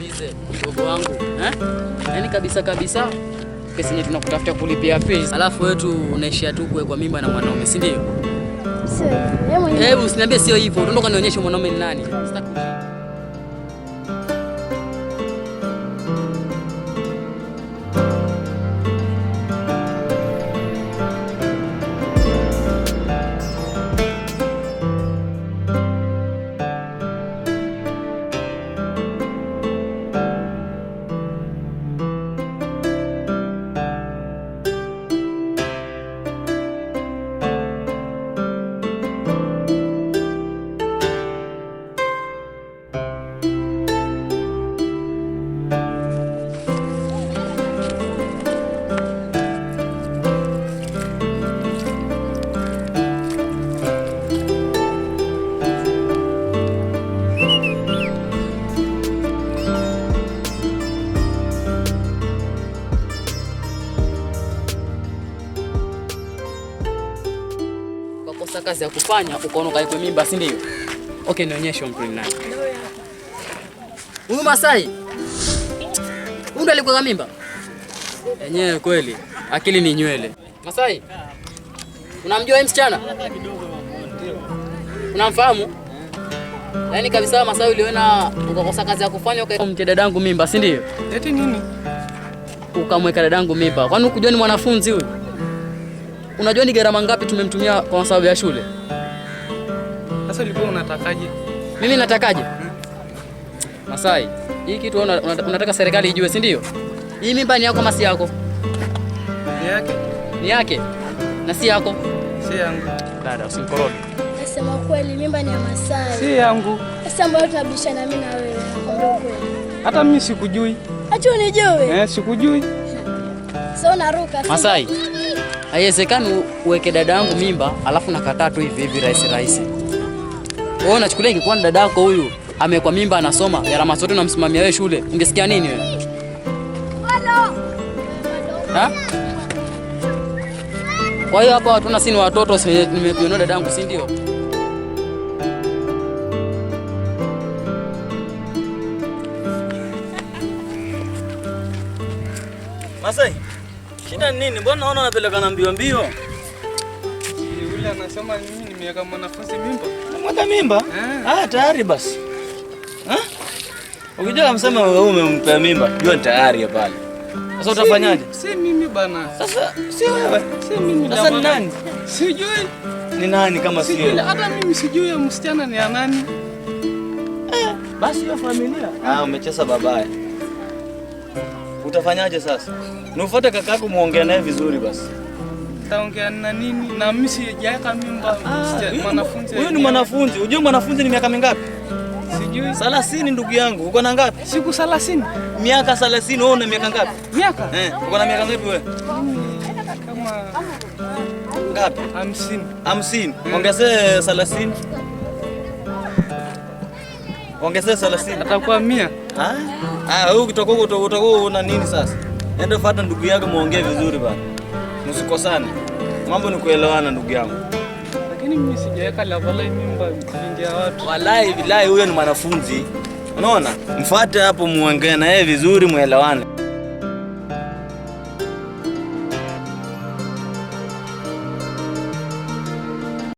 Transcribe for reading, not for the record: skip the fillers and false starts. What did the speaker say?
Nikuulize mdogo wangu, eh? Yaani kabisa kabisa pesa yenyewe tunakutafuta kulipia fees, alafu wewe tu unaishia tu kuwekwa mimba na mwanaume, si ndio? Sio hivyo. Yeye mwenyewe. Hebu usiniambie sio hivyo. Utaondoka nionyeshe mwanaume ni nani. Sitaki ujinga. Ukakosa kazi ya kufanya ukaona ukaekwe mimba, si ndio? Okay, nionyeshe mtu ni nani. Huyu Masai. Huyu ndo alikuwa mimba? Enyewe kweli, akili ni nywele. Masai. Unamjua huyu msichana? Unamfahamu? Yaani kabisa Masai uliona ukakosa kazi ya kufanya ukamtia dadangu mimba, si ndio? Eti nini? Ukamweka dadangu mimba. Kwani hukujua ni mwanafunzi huyu? Unajua ni gharama ngapi tumemtumia kwa sababu ya shule? Sasa ulikuwa unatakaje? Mimi natakaje? Masai, hii kitu unataka serikali ijue, si ndio? Hii mimba ni yako ama si yako? Ni yake? Ni yake na si yako. Si yangu. Dada, usinikoroge. Nasema kweli, mimba ni ya Masai. Si yangu. Sasa mbona tunabishana mimi na wewe? Nakwambia ukweli. Hata mimi sikujui. Acha unijue. Sikujui. Sasa unaruka. Masai, haiwezekani uweke dada yangu mimba alafu nakataa tu hivi hivi rahisi rahisi. Wewe unachukulia ingekuwa ni dada yako huyu amewekwa mimba anasoma, gharama zote unamsimamia wewe shule, ungesikia nini wewe? Ha? Kwa hiyo hapa hatuna sisi ni watoto, si nimekuona dadangu, si ndio? Masai, shida ni nini? Mbona naona unapelekana mbio mbio? Yule anasema mimi nimeweka mwanafunzi mimba. Mweka mimba? Eh. Ah, tayari basi. Ha? Ukijua msema wewe umempea mimba, jua ni tayari ya pale. Sasa utafanyaje? Si mimi bana. Sasa si wewe. Si mimi. Sasa ni nani? Sijui. Ni nani kama si Sijui. wewe? Hata mimi sijui ya msichana ni ya nani. Basi hiyo familia. Ah, umecheza babaye. Utafanyaje sasa? Nufuate kakako muongee naye vizuri basi. Taongea na nini? Na mimi sijaweka mimba msichana, mwanafunzi. Huyu ni mwanafunzi. Unajua mwanafunzi ni miaka mingapi? Sijui. 30 ndugu yangu. Uko na ngapi? Siku 30. Miaka 30, wewe una miaka ngapi? Miaka? Uko na miaka ngapi wewe? Kama Ngapi? 50. 50. Ongezee 30. Ongezee 30. Atakuwa 100. Ah? Ah, wewe ukitoka huko utakuwa una nini sasa? Enda fuata ndugu yako muongee vizuri bana. Msikosane. Mambo ni kuelewana ndugu yangu. Lakini mimi sijaweka la walai mimba mingi ya watu. Walai bilahi huyo ni mwanafunzi. Unaona? Mfuate hapo muongee na yeye vizuri muelewane.